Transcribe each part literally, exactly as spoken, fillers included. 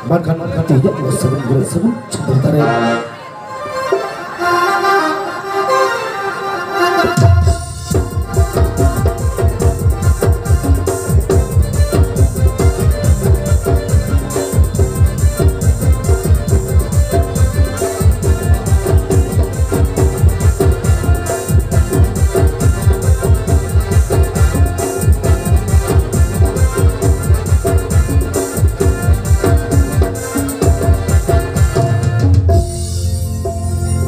ᱵᱟᱝᱠᱷᱟᱱ, ᱵᱟᱝᱠᱷᱟᱱ ᱛᱮᱦᱮᱧᱟᱜ ᱱᱚᱣᱟ ᱥᱟᱹᱜᱩᱱ ᱜᱤᱨᱟᱹ ᱥᱟᱹᱜᱩᱱ ᱪᱷᱟᱹᱴᱭᱟᱹᱨ ᱫᱟᱨᱮ᱾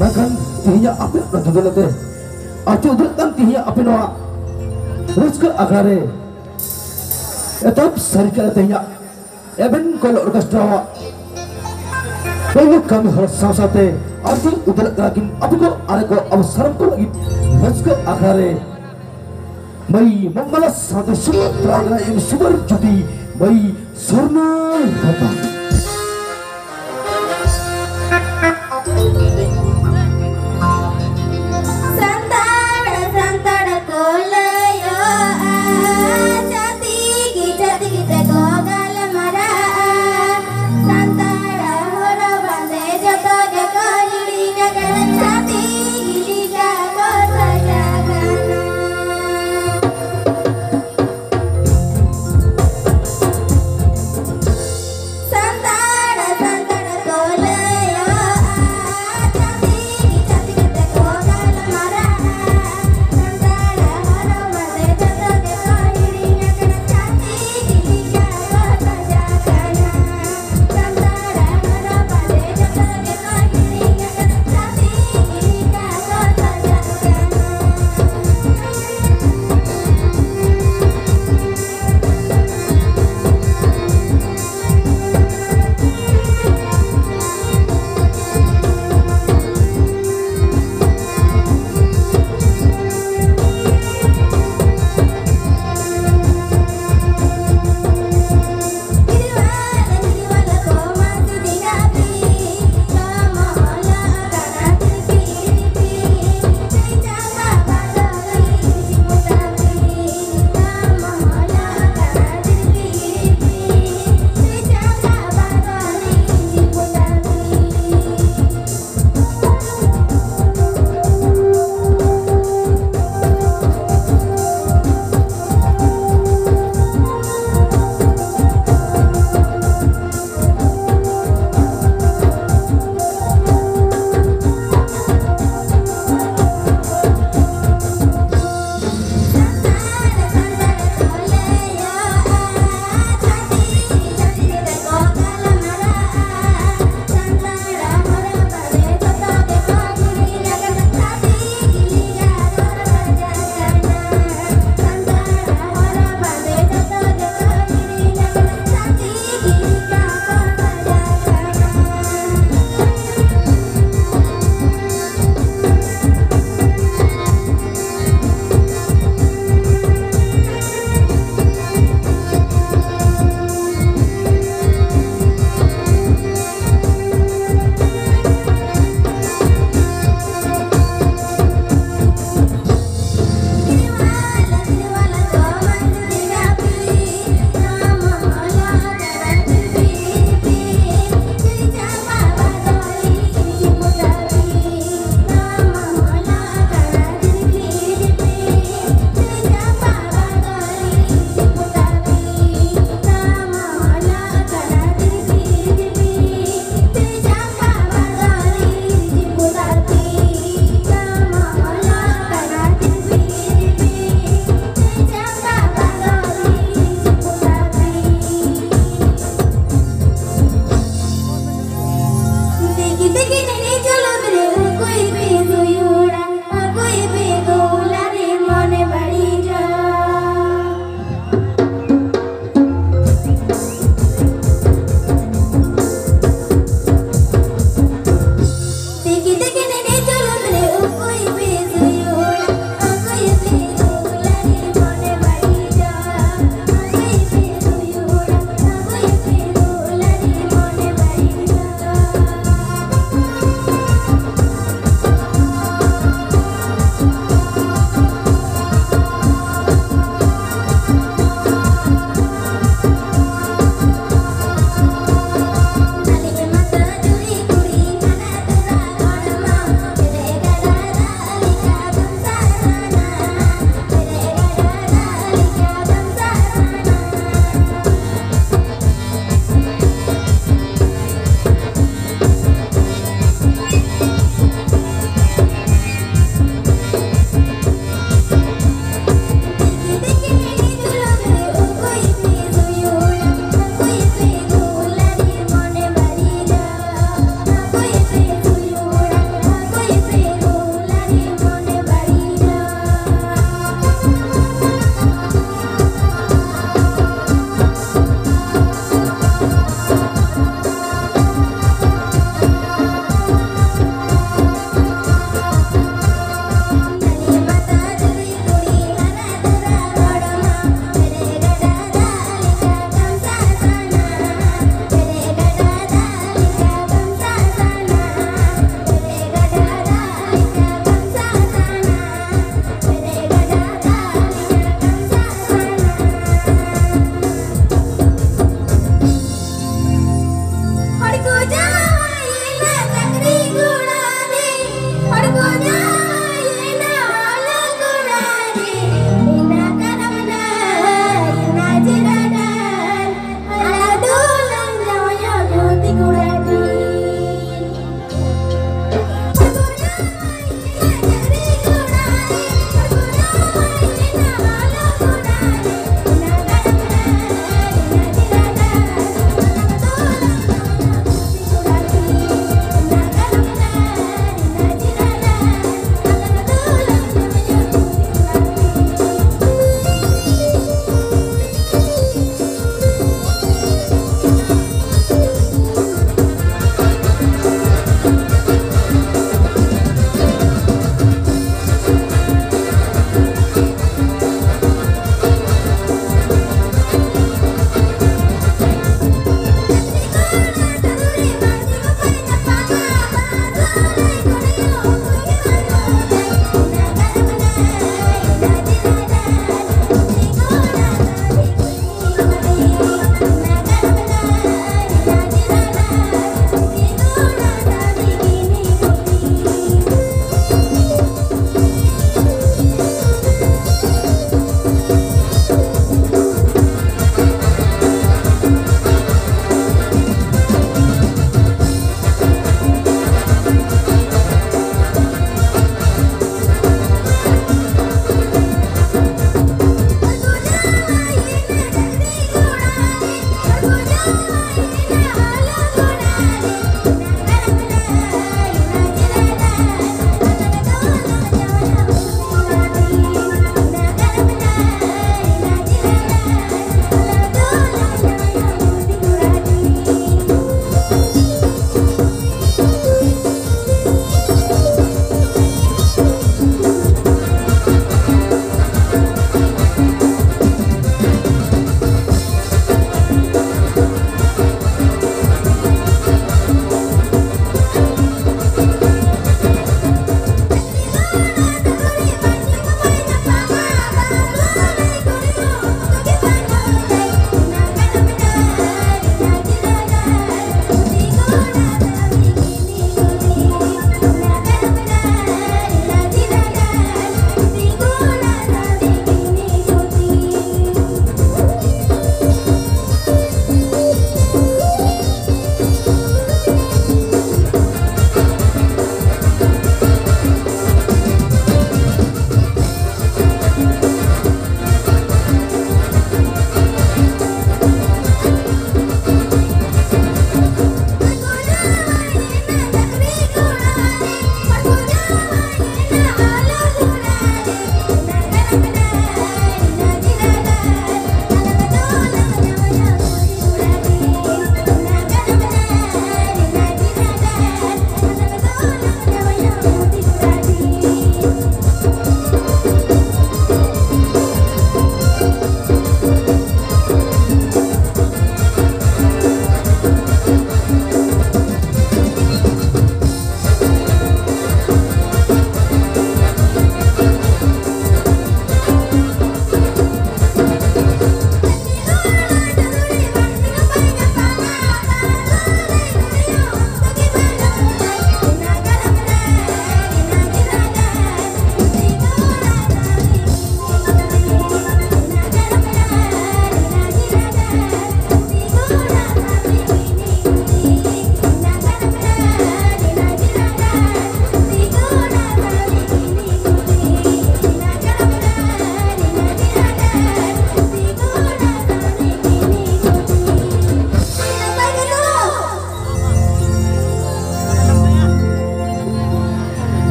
ᱢᱮᱱᱠᱷᱟᱱ ᱛᱮᱦᱮᱧᱟᱜ ᱟᱯᱮᱭᱟᱜ ᱱᱚᱣᱟ ᱫᱩᱞᱟᱹᱲ ᱛᱮ ᱟᱨ ᱪᱮᱫ ᱩᱫᱩᱜ ᱠᱟᱱ ᱛᱮᱦᱮᱧᱟᱜ ᱟᱯᱮ ᱱᱚᱣᱟ ᱨᱟᱹᱥᱠᱟᱹ ᱟᱠᱷᱲᱟ ᱨᱮ ᱮᱛᱚᱦᱚᱵ ᱥᱟᱹᱨᱤ ᱠᱟᱱᱟ ᱛᱮᱦᱮᱧᱟᱜ ᱮᱵᱷᱮᱱ ᱠᱚᱞ ᱚᱨᱠᱮᱥᱴᱨᱟ ᱟᱜ ᱯᱳᱭᱞᱳ ᱠᱟᱹᱢᱤ ᱦᱚᱨᱟ ᱥᱟᱶ ᱥᱟᱶᱛᱮ ᱟᱨ ᱪᱮᱫ ᱩᱫᱩᱜ ᱠᱟᱱᱟ ᱠᱤᱱ ᱟᱵᱚ ᱠᱚ ᱟᱨ ᱠᱚ ᱟᱵᱚ ᱥᱟᱱᱟᱢ ᱠᱚ ᱞᱟᱹᱜᱤᱫ ᱨᱟᱹᱥᱠᱟᱹ ᱟᱠᱷᱲᱟ ᱨᱮ ᱢᱟᱹᱭ ᱢᱚᱝᱜᱚᱞᱟ ᱥᱟᱶᱛᱮ ᱥᱩᱵᱷᱚᱫᱨᱟ ᱮᱢ ᱥᱩᱵᱷᱚᱨ ᱡᱩᱫᱤ ᱢᱟᱹᱭ ᱥᱚᱨᱱᱟ ᱵᱟᱵᱟ᱾ ᱥᱟᱱᱛᱟᱲ, ᱥᱟᱱᱛᱟᱲ ᱠᱚ ᱞᱟᱹᱭᱚᱜᱼᱟ, ᱪᱷᱟᱹᱛᱤᱠ, ᱪᱷᱟᱹᱛᱤᱠ ᱛᱮᱠᱚ ᱜᱟᱞᱢᱟᱨᱟᱜᱼᱟ᱾ ᱥᱟᱱᱛᱟᱲ ᱦᱚᱨᱚᱜ ᱵᱟᱸᱫᱮ ᱡᱚᱛᱚ ᱜᱮᱠᱚ ᱦᱤᱲᱤᱧ ᱟᱠᱟᱫᱟ, ᱪᱷᱟᱹᱛᱤᱠ ᱞᱮᱠᱟ ᱠᱚ ᱥᱟᱡᱟᱜ ᱠᱟᱱᱟ᱾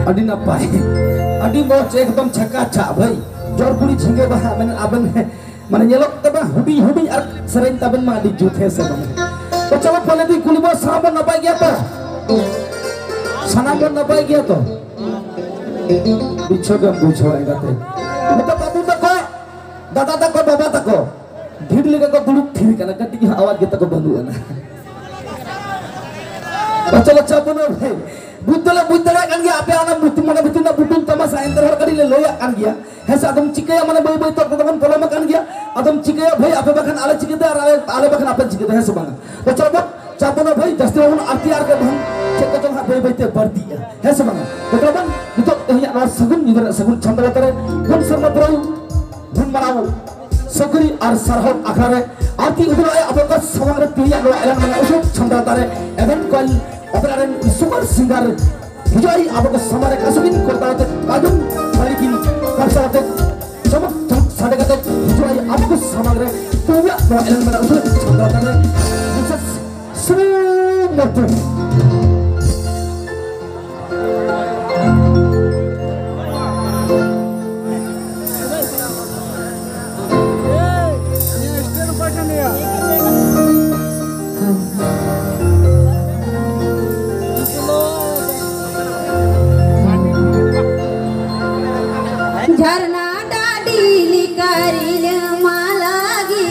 ᱟᱹᱰᱤ ᱱᱟᱯᱟᱭ, ᱟᱹᱰᱤ ᱢᱚᱡᱽ, ᱮᱠᱫᱚᱢ ᱪᱷᱟᱠᱟ ᱪᱷᱟᱠ ᱵᱷᱟᱹᱭ᱾ ᱡᱚᱨ ᱠᱩᱲᱤ ᱡᱷᱤᱸᱜᱟᱹ ᱵᱟᱦᱟ ᱢᱮᱱ ᱟᱵᱮᱱ, ᱢᱟᱱᱮ ᱧᱮᱞᱚᱜ ᱛᱟᱵᱮᱱ ᱦᱩᱰᱤᱧ ᱦᱩᱰᱤᱧ ᱟᱨ ᱥᱮᱨᱮᱧ ᱛᱟᱵᱮᱱ ᱢᱟ ᱟᱹᱰᱤ ᱡᱩᱛ, ᱦᱮᱸ ᱥᱮ ᱵᱟᱝ? ᱛᱚ ᱪᱚᱞᱚ ᱯᱟᱞᱮ ᱫᱤᱱ ᱠᱩᱞᱤ ᱵᱚᱱ, ᱥᱟᱱᱟᱢ ᱵᱚᱱ ᱱᱟᱯᱟᱭ ᱜᱮᱭᱟ ᱛᱚ? ᱥᱟᱱᱟᱢ ᱵᱚᱱ ᱱᱟᱯᱟᱭ ᱜᱮᱭᱟ ᱛᱚ? ᱵᱩᱡᱷᱟᱹᱣ ᱜᱮᱢ ᱵᱩᱡᱷᱟᱹᱣᱟ ᱮᱸᱜᱟᱛᱮ᱾ ᱱᱤᱛᱚᱜ ᱵᱟᱹᱵᱩ ᱛᱟᱠᱚ, ᱫᱟᱫᱟ ᱛᱟᱠᱚ, ᱵᱟᱵᱟ ᱛᱟᱠᱚ ᱵᱷᱤᱲ ᱞᱮᱠᱟ ᱠᱚ ᱫᱩᱲᱩᱵ ᱛᱷᱤᱨ ᱠᱟᱱᱟ, ᱠᱟᱹᱴᱤᱡ ᱦᱚᱸ ᱟᱣᱟᱡᱽ ᱜᱮ ᱛᱟᱠᱚ ᱵᱟᱹᱱᱩᱜ ᱟᱱᱟ᱾ ᱟᱪᱪᱷᱟ, ᱟᱪᱪᱷᱟ, ᱵᱚᱱᱚ ᱵᱷᱟᱹᱭ, ᱵᱩᱡᱽ ᱫᱚᱞᱮ ᱵᱩᱡᱽ ᱫᱟᱲᱮᱭᱟᱜ ᱠᱟᱱ ᱜᱮᱭᱟ ᱟᱯᱮ ᱚᱱᱟ ᱵᱩᱛᱩ ᱢᱚᱱᱮ ᱵᱷᱤᱛᱤᱨ ᱨᱮᱱᱟᱜ ᱵᱩᱛᱩᱞ ᱛᱟᱢᱟᱥᱟ, ᱮᱱᱛᱮ ᱨᱮᱦᱚᱸ ᱠᱟᱹᱴᱤᱡ ᱞᱮ ᱞᱟᱹᱭᱟᱜ ᱠᱟᱱ ᱜᱮᱭᱟ᱾ ᱦᱮᱸ ᱥᱮ, ᱟᱫᱚᱢ ᱪᱤᱠᱟᱹᱭᱟ, ᱢᱟᱱᱮ ᱵᱟᱹᱭ ᱵᱟᱹᱭ ᱛᱮ ᱚᱠᱛᱚ ᱫᱚᱵᱚᱱ ᱯᱚᱞᱚᱢ ᱟᱠᱟᱱ ᱜᱮᱭᱟ᱾ ᱟᱫᱚᱢ ᱪᱤᱠᱟᱹᱭᱟ ᱵᱷᱟᱹᱭ, ᱟᱯᱮ ᱵᱟᱠᱷᱟᱱ ᱟᱞᱮ ᱪᱤᱠᱟᱹᱛᱮ ᱟᱨ ᱟᱞᱮ, ᱟᱞᱮ ᱵᱟᱠᱷᱟᱱ ᱟᱯᱮ ᱪᱤᱠᱟᱹᱛᱮ, ᱦᱮᱸ ᱥᱮ ᱵᱟᱝᱟ? ᱛᱚ ᱪᱚᱞᱚ ᱵᱚᱱ, ᱪᱟ ᱵᱚᱱᱚ ᱵᱷᱟᱹᱭ, ᱡᱟᱹᱥᱛᱤ ᱵᱟᱵᱚᱱ ᱟᱨᱛᱤ ᱟᱨ ᱠᱟᱹᱡ ᱵᱟᱝ ᱪᱮᱫ ᱠᱚᱪᱚᱝ ᱦᱟᱸᱜ ᱵᱟᱹᱭ ᱵᱟᱹᱭ ᱛᱮ ᱵᱟᱹᱲᱛᱤᱜᱼᱟ, ᱦᱮᱸ ᱥᱮ ᱵᱟᱝᱟ? ᱛᱚ ᱪᱚᱞᱚ ᱵᱚᱱ ᱱᱤᱛᱚᱜ ᱛᱮᱦᱮᱧᱟᱜ ᱱᱚᱣᱟ ᱥᱟᱹᱜᱩᱱ ᱧᱤᱫᱟᱹ ᱨᱮᱱᱟᱜ ᱥᱟᱹᱜᱩᱱ ᱪᱷᱟᱢᱰᱟ ᱞᱟᱛᱟᱨ ᱨᱮ ᱵᱚᱱ ᱥᱮᱨᱢᱟ ᱯᱩᱨᱟᱹᱣ ᱵᱚᱱ ᱢᱟᱱᱟᱣ ᱥᱟᱹᱜᱟᱹᱨᱤ ᱟᱨ ᱥᱟᱨᱦᱟᱣ ᱟᱠᱷᱲᱟ ᱨᱮ ᱟᱨᱛᱤ ᱩᱫᱩᱜ ᱟᱭ ᱟᱵᱚ ᱠᱚ ᱥᱟᱢᱟᱝ ᱨᱮ ᱛᱮᱦᱮᱧᱟᱜ ᱱᱚᱣᱟ ᱮᱞᱟᱝ ᱢᱟᱱᱟᱣ ᱩᱥᱩᱞ ᱪᱷᱟᱢᱰᱟ ᱞᱟᱛᱟᱨ ᱨᱮ ᱮᱵᱷᱮᱱ ᱠᱚᱭᱮᱞ ᱚᱯᱮᱨᱟ ᱨᱮᱱ ᱥᱩᱯᱟᱨ ᱥᱤᱝᱜᱟᱨ ᱦᱤᱡᱩᱜ ᱟᱭ ᱟᱵᱚ ᱠᱚ ᱥᱟᱢᱟᱝ ᱨᱮ ᱠᱟᱥᱩᱵᱤᱱ ᱠᱚᱨᱛᱟᱞ ᱟᱛᱮ ᱵᱟᱡᱩᱱ ᱵᱟᱲᱤ ᱵᱤᱱ ᱠᱟᱨᱥᱟᱞ ᱟᱛᱮ ᱪᱚᱢᱚᱠ ᱪᱚᱢᱚᱠ ᱥᱟᱰᱮ ᱠᱟᱛᱮ ᱦᱤᱡᱩᱜ ᱟᱭ ᱟᱵᱚ ᱠᱚ ᱥᱟᱢᱟᱝ ᱨᱮ ᱛᱮᱦᱮᱧᱟᱜ ᱱᱚᱣᱟ ᱮᱞᱟᱝ ᱢᱟᱱᱟᱣ ᱩᱥᱩᱞ ᱪᱷᱟᱢᱰᱟ ᱞᱟᱛᱟᱨ ᱨᱮ ᱵᱤᱥᱮᱥ ᱥᱩᱢᱩᱝ ᱢᱚᱛᱚ᱾ ᱡᱷᱟᱨᱱᱟ ᱰᱟᱹᱰᱤ ᱞᱮᱠᱟ ᱨᱤᱞᱟᱹᱢᱟᱞᱟ ᱜᱮ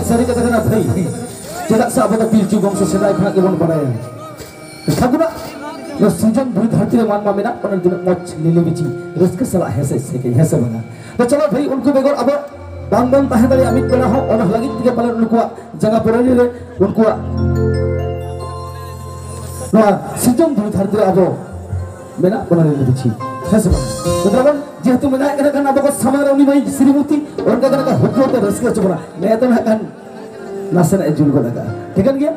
ᱥᱟᱹᱨᱤ ᱠᱟᱛᱷᱟ ᱠᱟᱱᱟ ᱵᱷᱟᱹᱭ, ᱪᱮᱫᱟᱜ ᱥᱮ ᱟᱵᱚ ᱫᱚ ᱯᱤᱞᱪᱩ ᱵᱚᱝᱥᱚ ᱥᱮᱫᱟᱭ ᱠᱷᱚᱱᱟᱜ ᱜᱮᱵᱚᱱ ᱵᱟᱲᱟᱭᱟ᱾ ᱴᱷᱟᱹᱠᱩᱨᱟᱜ ᱱᱚᱣᱟ ᱥᱤᱨᱡᱚᱱ ᱫᱷᱩᱲᱤ ᱫᱷᱟᱹᱨᱛᱤ ᱨᱮ ᱢᱟᱱ ᱢᱟ ᱢᱮᱱᱟᱜ ᱵᱚᱱᱟ, ᱛᱤᱱᱟᱹᱜ ᱢᱚᱡᱽ ᱞᱤᱞᱤ ᱵᱤᱪᱤ ᱨᱟᱹᱥᱠᱟᱹ ᱥᱟᱞᱟᱜ ᱦᱮᱸᱥᱮ ᱥᱮᱨᱮᱧ, ᱦᱮᱸ ᱥᱮ ᱵᱟᱝᱟ? ᱛᱚ ᱪᱚᱞᱚ ᱵᱷᱟᱹᱭ, ᱩᱱᱠᱩ ᱵᱮᱜᱚᱨ ᱟᱵᱚ ᱵᱟᱝ ᱵᱚᱱ ᱛᱟᱦᱮᱸ ᱫᱟᱲᱮᱭᱟᱜᱼᱟ ᱢᱤᱫ ᱵᱮᱲᱟ ᱦᱚᱸ᱾ ᱚᱱᱟ ᱞᱟᱹᱜᱤᱫ ᱛᱮᱜᱮ ᱯᱟᱞᱮᱱ ᱩᱱᱠᱩᱣᱟᱜ ᱡᱟᱸᱜᱟ ᱯᱚᱨᱟᱱᱤ ᱨᱮ ᱩᱱᱠᱩᱣᱟᱜ ᱱᱚᱣᱟ ᱥᱤᱨᱡᱚᱱ ᱫᱷᱩᱲᱤ ᱫᱷᱟᱹᱨᱛᱤ ᱨᱮ ᱟᱵᱚ ᱢᱮᱱᱟᱜ ᱵᱚᱱᱟ ᱞᱤᱞᱤ ᱵᱤᱪᱤ, ᱦᱮᱸ ᱥᱮ ᱵᱟᱝ? ᱛᱚ ᱛᱟᱵᱚᱱ ᱡᱮᱦᱮᱛᱩ ᱢᱮᱱᱟᱜ ᱠᱟᱱᱟ ᱠᱷᱟᱱ ᱟᱵᱚ ᱠᱚ ᱥᱟᱢᱟᱝ ᱨᱮ ᱩᱱᱤ ᱢᱟᱹᱭ ᱥᱨᱤᱢᱚᱛᱤ, ᱚᱱᱠᱟ ᱜᱮ ᱱᱚᱝᱠᱟ ᱦᱩᱠᱩ ᱟᱛᱮ ᱨᱟᱹᱥᱠᱟᱹ ᱦᱚᱪᱚ ᱵᱚᱱᱟ᱾ ᱱᱮ ᱛᱚ ᱱᱟᱜ ᱠᱷᱟᱱ ᱱᱟᱥᱮᱱᱟᱜ ᱮ ᱡᱩᱞ ᱜᱚᱫ ᱟᱠᱟᱫᱼᱟ᱾ ᱴᱷᱤᱠᱟᱹᱱ ᱜᱮᱭᱟ?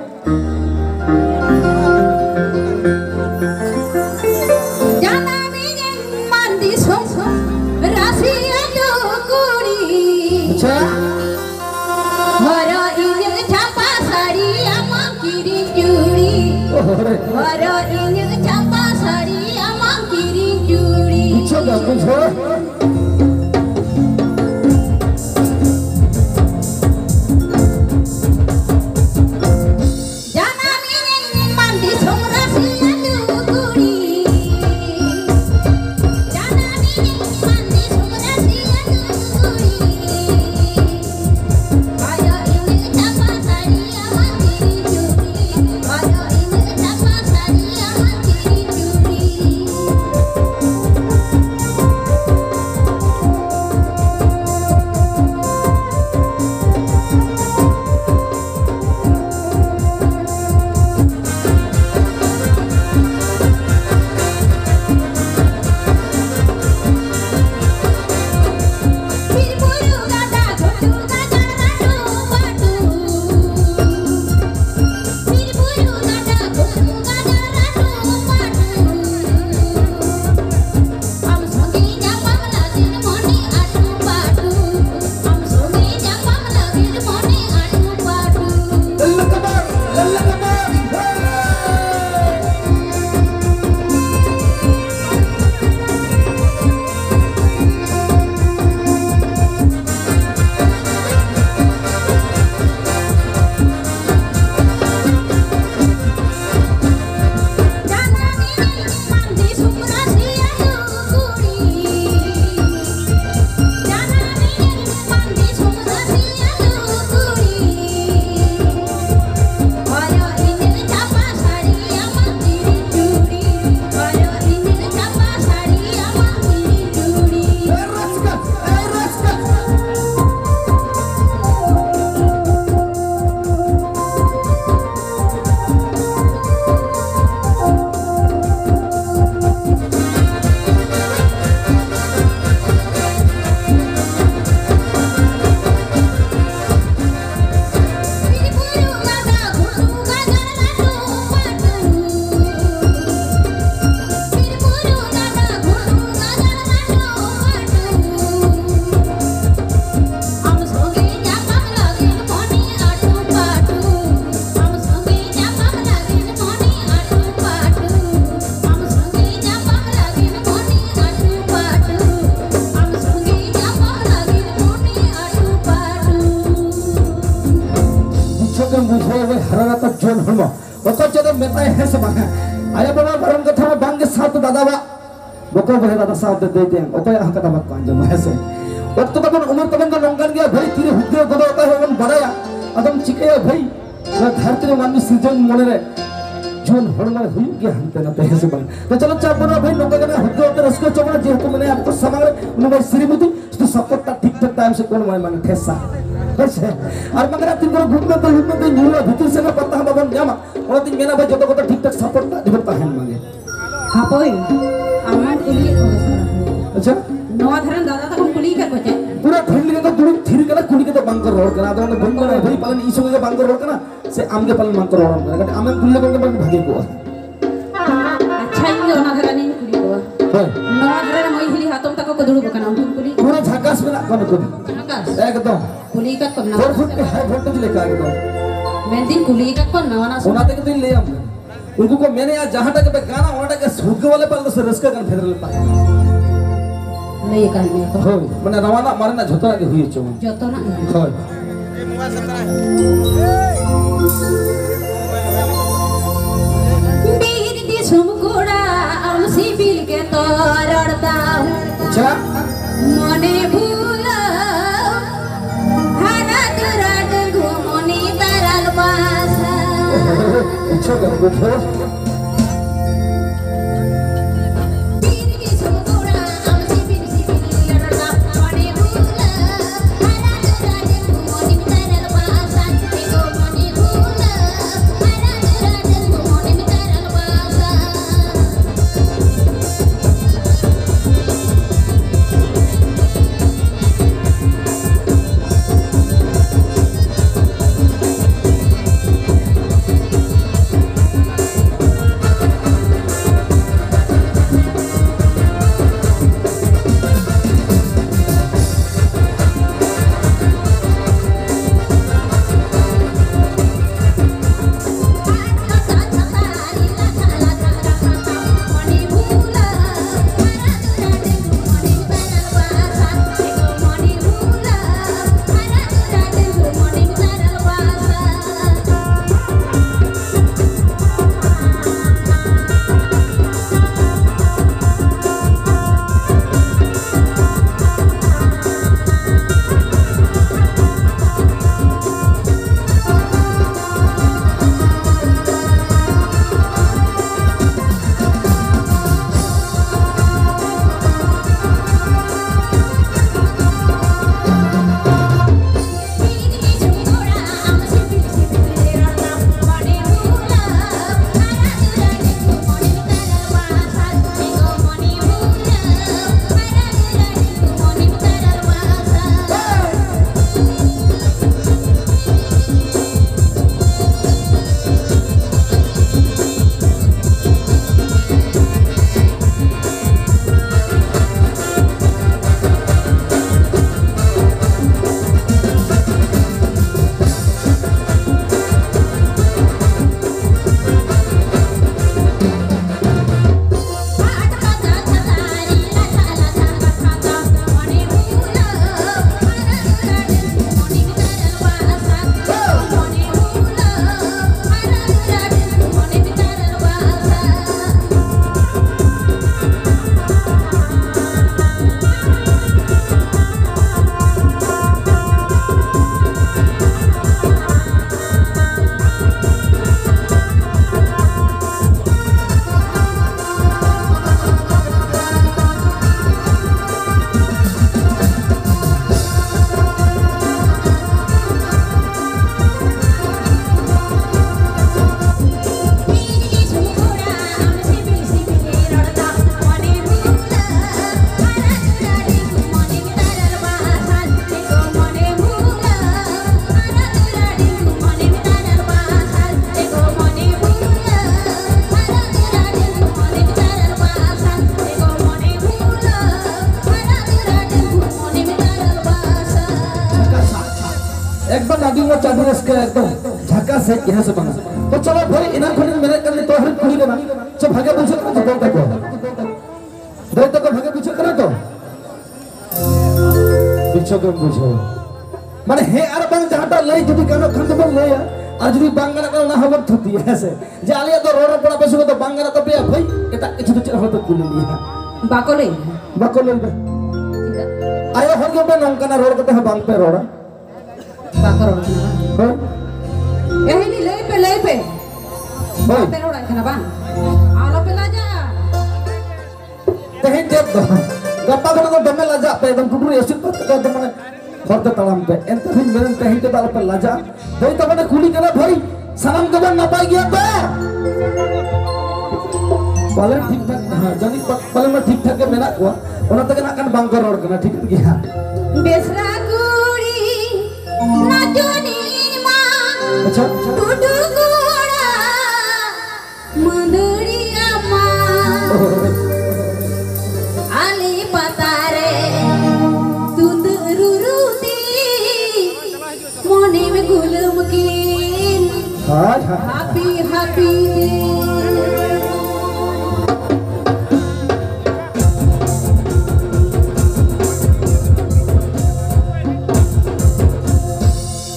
ᱡᱟᱱᱟᱢᱤᱧ ᱢᱟᱱ ᱫᱤᱥᱚᱢ ᱨᱟᱥᱤ ᱟᱹᱛᱩ ᱠᱩᱲᱤ᱾ ᱟᱪᱪᱷᱟ᱾ ᱦᱚᱨᱚᱜ ᱤᱧ ᱪᱷᱟᱯᱟ ᱥᱟᱹᱲᱤ, ᱟᱢᱟᱜ ᱠᱤᱨᱤᱧ ᱪᱩᱲᱤ᱾ ᱚᱨᱮ᱾ ᱦᱚᱨᱚᱜ ᱤᱧ ᱪᱷᱟᱯᱟ ᱥᱟᱹᱲᱤ, ᱟᱢᱟᱜ ᱠᱤᱨᱤᱧ ᱪᱩᱲᱤ᱾ ᱵᱩᱡᱷᱟᱹᱣ ᱫᱟ, ᱵᱩᱡᱷᱟᱹᱣ᱾ ᱡᱟᱱᱟᱢᱤᱧ ᱢᱟᱱ ᱫᱤᱥᱚᱢ ᱨᱟᱥᱤ ᱟᱹᱛᱩ ᱠᱩᱲᱤ᱾ ᱡᱟᱱᱟᱢᱤᱧ ᱢᱟᱱ ᱫᱤᱥᱚᱢ ᱨᱟᱥᱤ ᱟᱹᱛᱩ ᱠᱩᱲᱤ᱾ ᱦᱚᱨᱚᱜ ᱤᱧ ᱪᱷᱟᱯᱟ ᱥᱟᱹᱲᱤ, ᱟᱢᱟᱜ ᱠᱤᱨᱤᱧ ᱪᱩᱲᱤ᱾ ᱦᱚᱨᱚᱜ ᱤᱧ ᱪᱷᱟᱯᱟ ᱥᱟᱹᱲᱤ, ᱟᱢᱟᱜ ᱦᱮᱸ ᱥᱮ ᱵᱟᱝ? ᱟᱭᱳ ᱵᱟᱵᱟ ᱵᱟᱨᱚᱱ ᱠᱟᱛᱷᱟ ᱢᱟ ᱵᱟᱝᱜᱮ, ᱥᱟᱶᱛᱮ ᱫᱟᱫᱟᱣᱟᱜ ᱵᱚᱠᱚ ᱵᱚᱭᱦᱟ ᱫᱟᱫᱟ ᱥᱟᱶᱛᱮ ᱫᱟᱹᱭ ᱛᱮᱭᱟᱝ ᱚᱠᱚᱭᱟᱜ ᱦᱚᱸ ᱠᱟᱛᱷᱟ ᱵᱟᱠᱚ ᱟᱸᱡᱚᱢᱟ, ᱦᱮᱸ ᱥᱮ? ᱚᱠᱛᱚ ᱛᱟᱵᱚᱱ ᱩᱢᱮᱨ ᱛᱟᱵᱚᱱ ᱫᱚ ᱱᱚᱝᱠᱟᱱ ᱜᱮᱭᱟ ᱵᱷᱟᱹᱭ, ᱛᱤᱨᱮ ᱦᱩᱫᱽᱫᱟᱹ ᱜᱚᱫᱚᱜ ᱚᱠᱟ ᱦᱚᱸ ᱵᱚᱱ ᱵᱟᱲᱟᱭᱟ᱾ ᱟᱫᱚᱢ ᱪᱤᱠᱟᱹᱭᱟ ᱵᱷᱟᱹᱭ, ᱱᱚᱣᱟ ᱫᱷᱟᱹᱨᱛᱤ ᱨᱮ ᱢᱟᱹᱱᱢᱤ ᱥᱤᱨᱡᱚᱱ ᱢᱚᱱᱮ ᱨᱮ ᱡᱩᱣᱟᱹᱱ ᱦᱚᱲᱢᱚ ᱨᱮ ᱦᱩᱭᱩᱜ ᱜᱮᱭᱟ ᱦᱟᱱᱛᱮ ᱱᱟᱛᱮ, ᱦᱮᱸ ᱥᱮ ᱵᱟᱝ? ᱛᱚ ᱪᱚᱞᱚ ᱪᱟᱯ ᱵᱟᱹᱱᱩᱜᱼᱟ ᱵᱷᱟᱹᱭ, ᱱᱚᱝᱠᱟ ᱜᱮ ᱱᱟᱜ ᱦᱩᱫᱽᱫᱟᱹ ᱟᱛᱮ ᱨᱟᱹᱥᱠᱟᱹ ᱦᱚᱪᱚ ᱵᱚᱱᱟ, ᱡᱮᱦᱮᱛᱩ ᱢᱮᱱᱟᱭᱟ ᱟᱵᱚ ᱥᱟᱢᱟᱝ ᱨᱮ ᱩᱱᱤ ᱵᱷᱟᱹᱭ ᱥᱨᱤᱢᱚᱛᱤ, ᱥᱩᱫᱷᱩ ᱥᱟᱯᱳᱨᱴ ᱴᱟ ᱴᱷᱤᱠ ᱴᱷᱟᱠ ᱴᱟᱭᱤᱢ ᱥᱮ ᱠᱳᱱ ᱢᱟᱭ ᱢᱟᱱᱮ ᱴᱷᱮᱥᱟ, ᱦᱳᱭ ᱥᱮ? ᱟᱨ ᱵᱟᱝᱠᱷᱟᱱ ᱛᱤᱱ ᱠᱚᱨᱮ ᱜᱩᱴ ᱢᱮᱱᱛᱮ ᱞᱩᱴ ᱢᱮᱱᱛᱮ ᱧᱩᱨᱩᱜᱼᱟ, ᱵᱷᱤᱛᱤᱨ ᱥᱮᱫ ᱨᱮ ᱯᱟᱛᱟ ᱦᱚᱸ ᱵᱟᱵᱚᱱ ᱧᱟᱢᱟ᱾ ᱚᱱᱟᱛᱤᱧ ᱢᱮᱱᱟ ᱵᱷᱟᱹᱭ, ᱡᱚᱛᱚ ᱠᱚᱛᱮ ᱴᱷᱤᱠ ᱴᱷᱟᱠ ᱥᱟᱯᱳᱨᱴ ᱴᱟ ᱡᱮᱢᱚᱱ ᱛᱟᱦᱮᱱ ᱢᱟ ᱜᱮ᱾ ᱦᱟᱯᱳᱭ, ᱟᱢᱮᱢ ᱠᱩᱞᱤᱭᱮᱫ ᱠᱚᱣᱟ ᱥᱮ ᱵᱟᱝ? ᱟᱪᱪᱷᱟ᱾ ᱱᱚᱣᱟ ᱫᱷᱟᱨᱮ ᱫᱟᱫᱟ ᱛᱟᱠᱚᱢ ᱠᱩᱞᱤ ᱟᱠᱟᱫ ᱠᱚᱣᱟ ᱪᱮ? ᱯᱩᱨᱟᱹ ᱯᱷᱮᱢᱤᱞᱤ ᱠᱚ ᱫᱩᱲᱩᱵ ᱛᱷᱤᱨ ᱠᱟᱱᱟ, ᱠᱩᱞᱤ ᱠᱚᱫᱚ ᱵᱟᱝ ᱠᱚ ᱨᱚᱲ ᱠᱟᱱᱟ᱾ ᱟᱫᱚ ᱚᱸᱰᱮ ᱵᱟᱹᱧ ᱵᱟᱲᱟᱭᱟ ᱵᱷᱟᱹᱭ, ᱯᱟᱞᱮᱱ ᱤᱧ ᱥᱚᱸᱜᱮ ᱜᱮ ᱵᱟᱝ ᱠᱚ ᱨᱚᱲ ᱠᱟᱱᱟ, ᱥᱮ ᱟᱢ ᱜᱮ ᱯᱟᱞᱮᱱ ᱵᱟᱝ ᱠᱚ ᱨᱚᱲ ᱠᱟᱱᱟ᱾ ᱠᱟᱹᱴᱤᱡ ᱟᱢᱮᱢ ᱠᱩᱞᱤ ᱞᱮᱠᱚ ᱠᱷᱟᱱ ᱵᱷᱟᱹᱜᱤ ᱠᱚᱜᱼᱟ᱾ ᱟᱪᱪᱷᱟ, ᱤᱧ ᱫᱚ ᱚᱱᱟ ᱫᱷᱟᱨᱮ ᱨᱤᱧ ᱠᱩᱞᱤ ᱠᱚᱣᱟ᱾ ᱦᱳᱭ᱾ ᱱᱚᱣᱟ ᱫᱷᱟᱨᱮ ᱨᱮ ᱢᱟᱹᱭ ᱦᱤᱞᱤ ᱦᱟᱛᱚᱢ ᱛᱟᱠᱚ ᱠᱚ ᱫᱩᱲᱩᱵ ᱟᱠᱟᱱᱟ, ᱩᱱᱠᱩ ᱠᱩᱞᱤ᱾ ᱯᱩᱨᱟᱹ ᱡᱷᱟᱠᱟᱥ ᱢᱮᱱᱟᱜ ᱠᱚᱣᱟ ᱱᱩᱠᱩ ᱫᱚ᱾ ᱡᱷᱟᱠᱟᱥ? ᱮᱠᱫᱚᱢ᱾ ᱠᱩᱞᱤ ᱟᱠᱟᱫ ᱠᱚᱣᱟᱢ ᱱᱟᱣᱟ? ᱯᱷᱳᱨ ᱯᱷᱩᱴ ᱦᱟᱭ ᱵᱷᱳᱞᱴᱮᱡᱽ ᱞᱮᱠᱟ ᱮᱠᱫᱚᱢ᱾ ᱢᱮᱱᱫᱟᱹᱧ ᱠᱩᱞᱤ ᱟᱠᱟᱫ ᱠᱚᱣᱟᱢ ᱱᱟᱣᱟ ᱱᱟᱣᱟ ᱥᱩᱱᱩᱢ? ᱚᱱᱟ ᱛᱮᱜᱮ ᱛᱚᱧ ᱞᱟᱹᱭᱟᱢ ᱠᱟᱱᱟ᱾ ᱩᱱᱠᱩ ᱠᱚ ᱢᱮᱱᱮᱜᱼᱟ, ᱡᱟᱦᱟᱸᱴᱟᱜ ᱜᱮᱯᱮ ᱜᱟᱱᱟ, ᱚᱱᱟᱴᱟᱜ ᱜᱮ ᱥᱩᱠ ᱜᱮ ᱵᱟᱞᱮ ᱯᱟᱞᱮ ᱥᱮ ᱨᱟᱹᱥᱠᱟᱹ ᱜᱟᱱ ᱯᱷᱮᱰ ᱨᱮᱞᱮ ᱛᱟᱦᱮᱱᱟ᱾ ᱞᱟᱹᱭ ᱟᱠᱟᱫ ᱢᱮᱭᱟ ᱠᱚ᱾ ᱦᱳᱭ, ᱢᱟᱱᱮ ᱱᱟᱣᱟᱱᱟᱜ ᱢᱟᱨᱮᱱᱟᱜ ᱡᱷᱚᱛᱚᱱᱟᱜ ᱜᱮ ᱦᱩᱭ ᱦᱚᱪᱚ ᱢᱟ᱾ ᱡᱚᱛᱚᱱᱟᱜ ᱜᱮ᱾ ᱦᱳᱭ᱾ ᱵᱤᱨ ᱫᱤᱥᱚᱢ ᱠᱚᱲᱟ ᱟᱢ ᱥᱤᱵᱤᱞ ᱜᱮᱛᱚ ᱨᱚᱲ ᱛᱟᱢ᱾ ᱟᱪᱪᱷᱟ᱾ ᱢᱚᱱᱮ ᱵᱷᱩᱞᱟᱹᱣ ᱦᱟᱨᱟ ᱛᱚᱨᱟ ᱰᱟᱺᱜᱩᱣᱟᱹ ᱢᱚᱱᱮ ᱛᱟᱨᱟᱞ ᱵᱟᱥᱟ᱾ ᱟᱪᱪᱷᱟ, ᱜᱚᱝᱠᱮ᱾ ᱟᱹᱰᱤ ᱢᱚᱡᱽ, ᱟᱹᱰᱤ ᱨᱟᱹᱥᱠᱟᱹ, ᱮᱠᱫᱚᱢ ᱡᱷᱟᱠᱟᱥ ᱦᱮᱡ ᱜᱮ, ᱦᱮᱸ ᱥᱮ ᱵᱟᱝ? ᱛᱚ ᱪᱚᱞᱚ ᱵᱷᱟᱹᱭ, ᱮᱱᱟᱝ ᱠᱷᱚᱱᱤᱧ ᱢᱮᱱᱮᱫ ᱠᱟᱱ, ᱱᱤᱛᱚᱜ ᱦᱟᱹᱨᱤᱡ ᱠᱩᱞᱤ ᱠᱟᱱᱟ, ᱪᱮ ᱵᱷᱟᱜᱮ ᱵᱩᱡᱷᱟᱹᱜ ᱠᱟᱱᱟ ᱛᱚ ᱫᱟᱹᱭ ᱛᱟᱠᱚ? ᱫᱟᱹᱭ ᱛᱟᱠᱚ ᱵᱷᱟᱜᱮ ᱵᱩᱡᱷᱟᱹᱜ ᱠᱟᱱᱟ ᱛᱚ? ᱵᱩᱡᱷᱟᱹᱣ ᱜᱮᱢ ᱵᱩᱡᱷᱟᱹᱣᱟ᱾ ᱢᱟᱱᱮ ᱦᱮᱸ ᱟᱨ ᱵᱟᱝ ᱡᱟᱦᱟᱸᱴᱟᱜ ᱞᱟᱹᱭ ᱡᱩᱫᱤ ᱜᱟᱱᱚᱜ ᱠᱷᱟᱱ ᱫᱚᱵᱚᱱ ᱞᱟᱹᱭᱟ, ᱟᱨ ᱡᱩᱫᱤ ᱵᱟᱝ ᱜᱟᱱᱚᱜ ᱠᱷᱟᱱ ᱚᱱᱟ ᱦᱚᱸᱵᱚᱱ ᱛᱷᱩᱛᱤᱭᱟ, ᱦᱮᱸ ᱥᱮ? ᱡᱮ ᱟᱞᱮᱭᱟᱜ ᱫᱚ ᱨᱚᱲ ᱨᱚᱯᱚᱲ ᱟᱯᱮ ᱥᱚᱸᱜᱮ ᱫᱚ ᱵᱟᱝ ᱜᱟᱱᱚᱜ ᱛᱟᱯᱮᱭᱟ ᱵᱷᱟᱹᱭ, ᱮᱴᱟᱜ ᱠᱤᱪᱷᱩ ᱫᱚ ᱪᱮᱫ ᱦᱚᱸ ᱵᱟᱯᱮ ᱠᱩᱞᱤ ᱞᱮᱭᱟ᱾ ᱵᱟᱠᱚ ᱞᱟᱹᱭᱟ᱾ ᱵᱟᱠᱚ ᱞᱟᱹᱭ ᱫᱟ᱾ ᱪᱮᱫᱟᱜ? ᱟᱭᱳ ᱦᱚᱲ ᱜᱮ ᱵᱮᱱ ᱱᱚᱝᱠᱟᱱᱟ, ᱨᱚᱲ ᱠᱟᱛᱮ ᱦᱚᱸ ᱵᱟᱝ ᱯᱮ ᱨᱚᱲᱟ᱾ ᱵᱟᱠᱚ ᱨᱚᱲ ᱠᱟᱱᱟ ᱵᱟᱝ? ᱦᱳᱭ᱾ ᱮ ᱦᱤᱞᱤ, ᱞᱟᱹᱭ ᱯᱮ, ᱞᱟᱹᱭ ᱯᱮ᱾ ᱦᱳᱭ᱾ ᱵᱟᱯᱮ ᱨᱚᱲᱟᱭ ᱠᱟᱱᱟ ᱵᱟᱝ? ᱟᱞᱚᱯᱮ ᱞᱟᱡᱟᱜᱼᱟ᱾ ᱛᱮᱦᱮᱧ ᱪᱮᱫ ᱫᱚ? ᱜᱟᱯᱟ ᱠᱷᱚᱱᱟᱜ ᱫᱚ ᱫᱚᱢᱮ ᱞᱟᱡᱟᱜ ᱯᱮ, ᱮᱠᱫᱚᱢ ᱴᱩᱴᱩᱨᱤ ᱮᱥᱤᱰ ᱯᱟᱛ ᱠᱟᱛᱮ ᱢᱟᱱᱮ ᱦᱚᱨ ᱛᱮ ᱛᱟᱲᱟᱢ ᱯᱮ᱾ ᱮᱱᱛᱮ ᱨᱮᱦᱚᱸᱧ ᱢᱮᱱᱟ, ᱛᱮᱦᱮᱧ ᱛᱮᱫᱚ ᱟᱞᱚᱯᱮ ᱞᱟᱡᱟᱜᱼᱟ᱾ ᱫᱟᱹᱭ ᱛᱟᱵᱚᱱᱮ ᱠᱩᱞᱤ ᱠᱟᱱᱟ, ᱵᱷᱟᱹᱭ, ᱥᱟᱱᱟᱢ ᱜᱮᱵᱚᱱ ᱱᱟᱯᱟᱭ ᱜᱮᱭᱟ ᱛᱚ? ᱯᱟᱞᱮᱱ ᱴᱷᱤᱠ ᱴᱷᱟᱠ, ᱦᱮᱸ, ᱡᱟᱹᱱᱤᱡ ᱯᱟ-, ᱯᱟᱞᱮᱱ ᱢᱟ ᱴᱷᱤᱠ ᱴᱷᱟᱠ ᱜᱮ ᱢᱮᱱᱟᱜ ᱠᱚᱣᱟ, ᱚᱱᱟ ᱛᱮᱜᱮ ᱱᱟᱜ ᱠᱷᱟᱱ ᱵᱟᱝ ᱠᱚ ᱨᱚᱲ ᱠᱟᱱᱟ, ᱴᱷᱤᱠ ᱜᱮᱭᱟ᱾ ᱵᱮᱥᱨᱟ ᱠᱩᱲᱤ ᱱᱟᱪᱚᱱᱤ ᱢᱟ ᱟᱪᱪᱷᱟ, ᱟᱪᱪᱷᱟ᱾ ᱴᱩᱰᱩ ᱠᱚᱲᱟ ᱢᱟᱹᱫᱟᱹᱲᱤᱭᱟ ᱢᱟ ᱟᱞᱮ ᱯᱟᱛᱟ ᱨᱮ ᱛᱩᱢᱫᱟᱹᱜ ᱨᱩᱨᱩ ᱛᱮ ᱢᱚᱱᱮᱢ ᱜᱩᱞᱟᱹᱢ ᱠᱤᱱ ᱦᱳᱭ, ᱦᱳᱭ᱾ ᱦᱟᱯᱤ ᱦᱟᱯᱤ ᱛᱮ᱾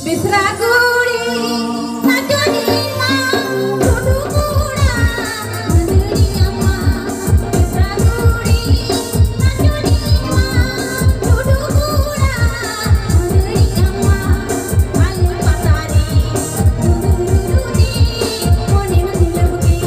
ᱵᱮᱥᱨᱟ ᱠᱩᱲᱤ ᱱᱟᱪᱚᱱᱤ ᱢᱟ ᱴᱩᱰᱩ ᱠᱚᱲᱟ ᱢᱟᱹᱫᱟᱹᱲᱤᱭᱟ ᱢᱟ᱾ ᱵᱮᱥᱨᱟ ᱠᱩᱲᱤ ᱱᱟᱪᱚᱱᱤ ᱢᱟ ᱴᱩᱰᱩ ᱠᱚᱲᱟ ᱢᱟᱹᱫᱟᱹᱲᱤᱭᱟ ᱢᱟ᱾ ᱟᱞᱮ ᱯᱟᱛᱟ ᱨᱮ ᱴᱩᱰᱩ ᱨᱩᱨᱩ ᱛᱮ ᱢᱚᱱᱮ ᱢᱟ ᱫᱩᱞᱟᱹᱲ ᱜᱮ᱾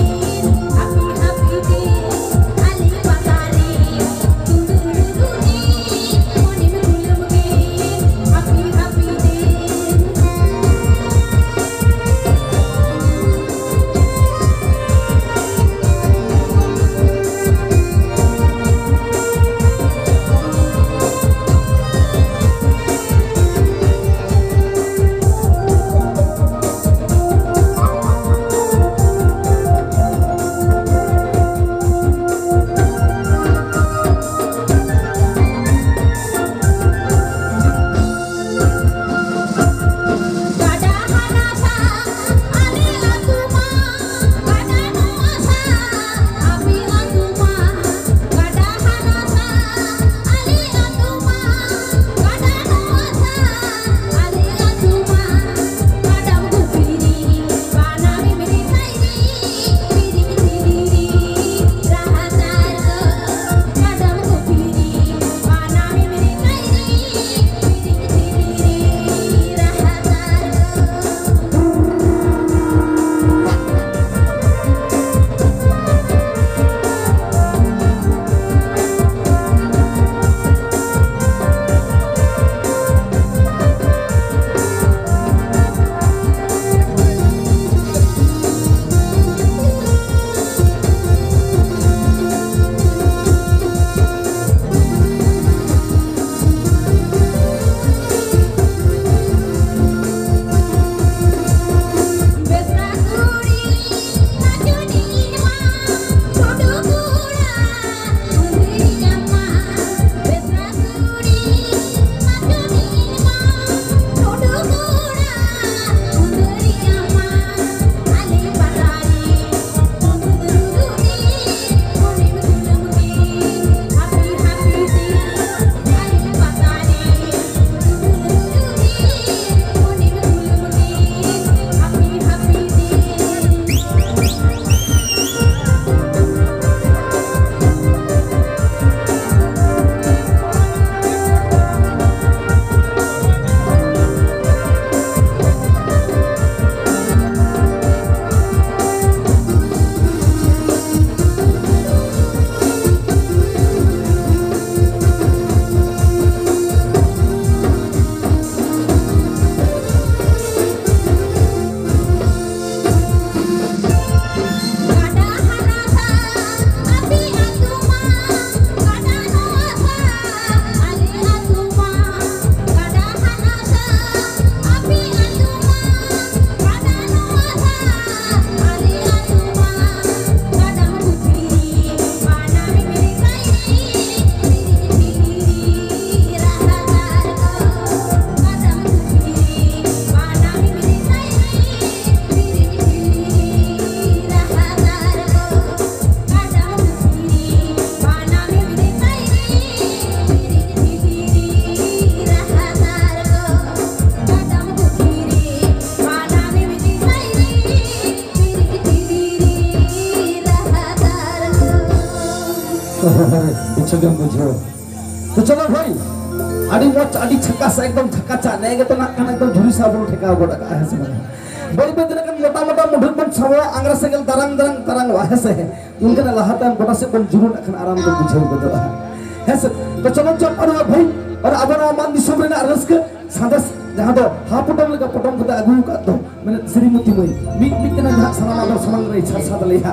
ᱜᱮᱢ ᱵᱩᱡᱷᱟᱹᱣᱟ᱾ ᱛᱚ ᱪᱚᱞᱚ ᱵᱷᱟᱹᱭ, ᱟᱹᱰᱤ ᱢᱚᱡᱽ, ᱟᱹᱰᱤ ᱡᱷᱟᱠᱟᱥ, ᱮᱠᱫᱚᱢ ᱡᱷᱟᱠᱟᱪᱟ᱾ ᱱᱮ ᱜᱮᱛᱚ ᱱᱟᱜ ᱠᱷᱟᱱ ᱮᱠᱫᱚᱢ ᱡᱷᱩᱨᱤ ᱥᱟᱵ ᱵᱚᱱ ᱴᱷᱮᱠᱟᱣ ᱜᱚᱫ ᱟᱠᱟᱫᱼᱟ, ᱦᱮᱸ ᱥᱮ ᱵᱟᱝ? ᱵᱟᱹᱭ ᱵᱟᱹᱭ ᱛᱮ ᱱᱟᱜ ᱠᱷᱟᱱ ᱢᱚᱴᱟ ᱢᱚᱴᱟ ᱢᱩᱰᱷᱟᱹᱫ ᱵᱚᱱ ᱥᱟᱵᱚᱜᱼᱟ, ᱟᱝᱜᱽᱨᱟ ᱥᱮᱸᱜᱮᱞ ᱫᱟᱨᱟᱝ ᱫᱟᱨᱟᱝ ᱛᱟᱨᱟᱝᱚᱜᱼᱟ, ᱦᱮᱸ ᱥᱮ? ᱩᱱᱠᱟᱱᱟᱜ ᱞᱟᱦᱟ ᱛᱟᱭᱚᱢ ᱜᱚᱴᱟ ᱥᱮᱫ ᱵᱚᱱ ᱡᱩᱨᱩᱜ ᱱᱟᱜ ᱠᱷᱟᱱ ᱟᱨᱟᱢ ᱵᱚᱱ ᱵᱩᱡᱷᱟᱹᱣ ᱜᱚᱫᱚᱜᱼᱟ, ᱦᱮᱸ ᱥᱮ? ᱛᱚ ᱪᱚᱞᱚ ᱪᱚᱯ ᱟᱹᱰᱤ ᱵᱷᱟᱹᱭ, ᱚᱱᱟ ᱟᱵᱚ ᱱᱚᱣᱟ ᱢᱟᱱ ᱫᱤᱥᱚᱢ ᱨᱮᱱᱟᱜ ᱨᱟᱹᱥᱠᱟᱹ ᱥᱟᱸᱫᱮᱥ ᱡᱟᱦᱟᱸ ᱫᱚ ᱦᱟᱯᱚᱴᱚᱢ ᱞᱮᱠᱟ ᱯᱚᱴᱚᱢ ᱠᱟᱛᱮ ᱟᱹᱜᱩ ᱟᱠᱟᱫ ᱫᱚ, ᱢᱟᱱᱮ ᱥᱨᱤᱢᱚᱛᱤ ᱢᱟᱹᱭ, ᱢᱤᱫ ᱢᱤᱫ ᱛᱮ ᱱᱟᱜ ᱡᱟᱦᱟᱸ ᱥᱟᱱᱟᱢ ᱟᱵᱚ ᱥᱟᱢᱟᱝ ᱨᱮ ᱥᱟᱨᱥᱟ ᱫᱟᱲᱮᱭᱟᱜᱼᱟ,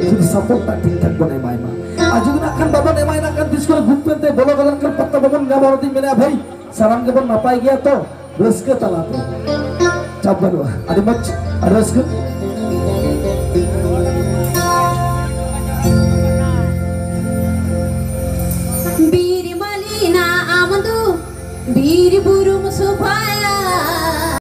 ᱡᱩᱫᱤ ᱥᱟᱯᱳᱨᱴ ᱴᱟᱜ ᱴᱷᱤᱠ ᱴᱷᱟᱠ ᱵᱚᱱ ᱮᱢᱟᱭ ᱢᱟ᱾ ᱟᱨ ᱡᱩᱫᱤ ᱱᱟᱜ ᱠᱷᱟᱱ ᱵᱟᱵᱚᱱ ᱮᱢᱟᱭ ᱱᱟᱜ ᱠᱷᱟᱱ ᱛᱤᱥ ᱠᱚᱨᱮ ᱜᱩᱯ ᱯᱮᱱ ᱛᱮ ᱵᱚᱞᱚ ᱜᱚᱫ ᱞᱮᱱᱠᱷᱟᱱ ᱯᱟᱛᱛᱟ ᱵᱟᱵᱚᱱ ᱧᱟᱢᱟ᱾ ᱚᱱᱟᱛᱤᱧ ᱢᱮᱱᱮᱫᱼᱟ ᱵᱷᱟᱹᱭ, ᱥᱟᱱᱟᱢ ᱜᱮᱵᱚᱱ ᱱᱟᱯᱟᱭ ᱜᱮᱭᱟ ᱛᱚ, ᱨᱟᱹᱥᱠᱟᱹ ᱛᱟᱞᱟᱛᱮ᱾ ᱪᱟᱯ ᱵᱟᱹᱱᱩᱜᱼᱟ, ᱟᱹᱰᱤ ᱢᱚᱡᱽ, ᱟᱹᱰᱤ ᱨᱟᱹᱥᱠᱟᱹ᱾ ᱵᱤᱨ ᱢᱟᱹᱞᱤᱱᱟ ᱟᱢ ᱫᱚ ᱵᱤᱨ ᱵᱩᱨᱩᱢ ᱥᱚᱵᱷᱟᱭᱟ᱾